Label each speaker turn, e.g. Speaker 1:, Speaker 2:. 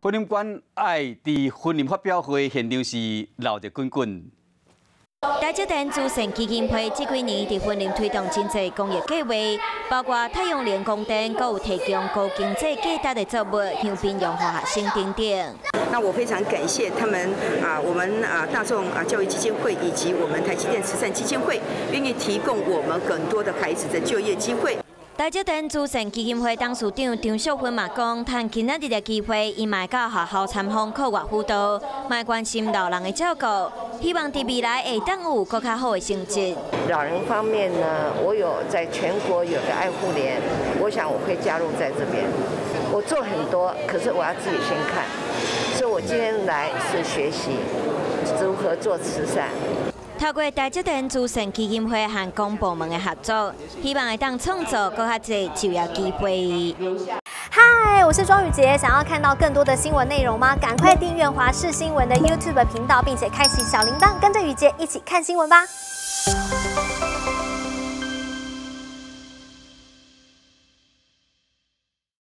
Speaker 1: 雲林縣愛佇雲林發表會現場是鬧熱滾滾。
Speaker 2: 台積電慈善基金會這幾年佇雲林推動真濟公益計畫，包括太陽能光電，閣有提供高經濟價值的作物，香檳養護學生等等。
Speaker 3: 那我非常感謝他們啊，我們啊大眾啊教育基金會以及我們台積電慈善基金會，願意提供我們更多的孩子的就業機會。
Speaker 2: 台積電慈善基金會董事長張淑芬嘛講，趁今仔日的機會，伊嘛會到學校參訪課外輔導，嘛關心老人的照顧，希望佇未來會當有閣較好的成績。
Speaker 4: 老人方面呢，我有在全國有個愛護聯，我想我會加入在這邊。我做很多，可是我要自己先看，所以我今天來是學習如何做慈善。
Speaker 2: 透過台積電慈善基金會和公部門的合作，希望會當創造閣較濟就業機會。
Speaker 5: 嗨，我是莊宇傑，想要看到更多的新聞內容嗎？趕快訂閱華視新聞的 YouTube 頻道，並且開啟小鈴鐺，跟着宇傑一起看新聞吧。